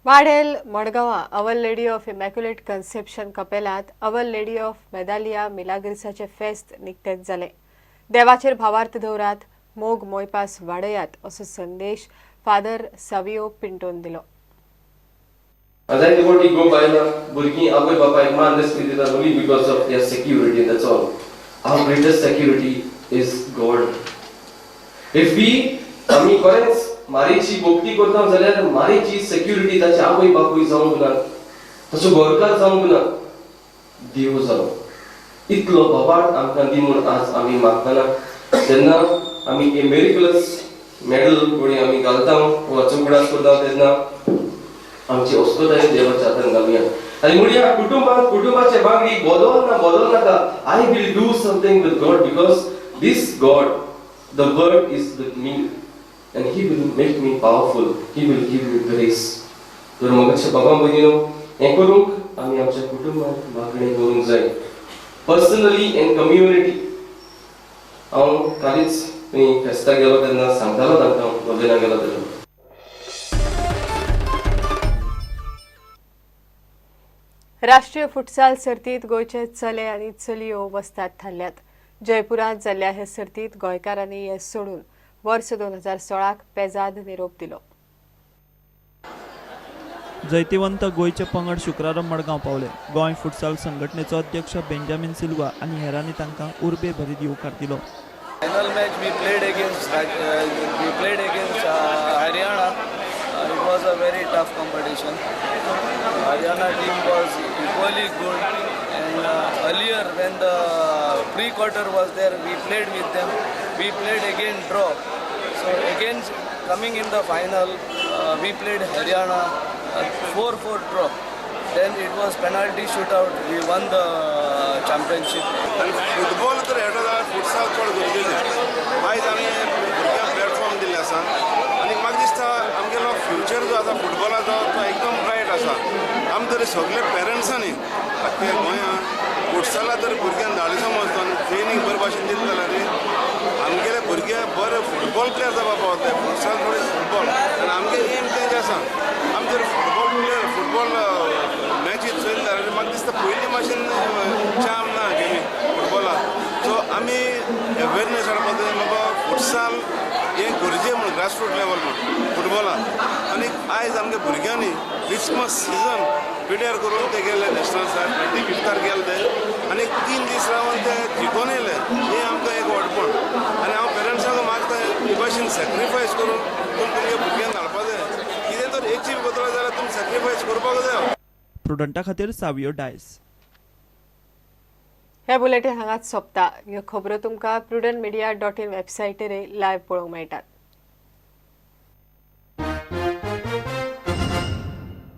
Waddell मडगांवां Our Lady of Immaculate Conception कपेलांत our lady of मेदालिया मिलाग्रिसाचें फेस्त निकतेंच जालें. देवाचेर भावार्थ दवरात, मोग मोयपास वाडयात असो संदेश फादर सावियो पिंटोन दिलो. जायते फावटी गो बायलां भुरगीं आवय बापायक मान रेस्पेद दितात only because of their security, that's all. Our greatest security is God. If we आमी खरेंच मारीची भक्ती करता जाल्यार मारीची सेक्युरिटी ताचे आवय बापूय जावंक ना, ताचो घरकार जावंक ना, देव जालो. इतलो भावार्थ आमकां दी म्हूण आज आमी मागतना जेन्ना आमी ए मिरेकलस मेडल कोणी आमी घालता वा उगडास करता तेन्ना आमची अस्वस्थताय देवाच्या हातान घालुया आनी म्हणया, कुटुंबात कुटुंबाचे वांगडी बदल ना, बदल नाका. I will do something with God because this God, the Word, is with me and He will make me powerful. He will give me grace. तर मोगाच्या बाबा भयणीनो, हें करूंक आमी आमच्या कुटुंबात मागणी करूंक जाय, पर्सनली एंड कम्युनिटी. हांव कालीच थंय फेस्ताक गेलो तेन्ना सांगतालो तांकां, नोवेना गेलो तेन्ना. राष्ट्रीय फुटसाल सर्तीत गोंयचे चले आनी चलयो वस्ताद थारल्यात. जयपुरांत जाल्ल्या हे सर्तीत गोंयकारांनी येस सोडून वर्स 2016क पेजाद निरोप दिलो. जैतिवंत गोंयचे पंगड शुक्रारा मडगांव पावले. गोंय फुटसाल संघटनेचो अध्यक्ष बेंजामीन सिल्वा आनी हेरांनी तांकां उर्बे भरीत येवकार दिलो. Final match we played against Haryana. It was a very tough competition. Haryana team was equally good, and earlier when the pre-quarter was there, we played with them. We played again draw. So again coming in the final, we played Haryana 4-4 draw. Then it was penalty shootout. We won the championship. आनी football तर हेटो जाल्यार futsal चड गरजेचें. आयज आमी भुरग्यांक platform दिल्लें आसा आनी म्हाका दिसता आमगेलो फ्युचर जो आसा फुटबॉलाचो तो एकदम ब्रायट आसा. आमी तरी सगळे पेरंट्सांनी आख्खे गोंयांत फुटसाला तर भुरग्यांक धाडले समज आनी ट्रेनींग बरे भाशेन दिले जाल्यार आमगेले भुरगे बरे फुटबॉल प्लेयर जावपाक पावतले. फुटसाल थोडे फुटबॉल आनी आमगे एम तें जें आसा, आमी जर फुटबॉल प्लेयर फुटबॉल मॅची चोयले जाल्यार म्हाका दिसता पयलीं भाशेन चार्म ना गेमी फुटबॉलाक. सो आमी अवेरनेस हाडपाक जाय बाबा फुटसाल हें गरजें म्हूण, ग्रासरूट लेवल म्हूण फुटबॉलाक. आनी आयज आमगे भुरग्यांनी क्रिसमस सिजन पिड्यार करून ते गेले नॅशनल सार 25 गेले ते आनी 3 दीस रावन ते जिखोन येयले, हें आमकां एक व्हडपण. आनी हांव पेरंट्सांक मागता हे भाशेन सॅक्रिफायस करून तुमी तुमगे भुरग्यांक धाडपाक जाय. कितें तर एचीव करतलो जाल्यार तुमी सॅक्रिफायस करपाक जाय. प्रुडंटा खातीर सावियो डायस. हे बुलेटीन हांगाच सोंपता. ह्यो खबरो तुमकां prudentmedia.in वेबसायटीर लायव्ह पळोवंक मेळटात.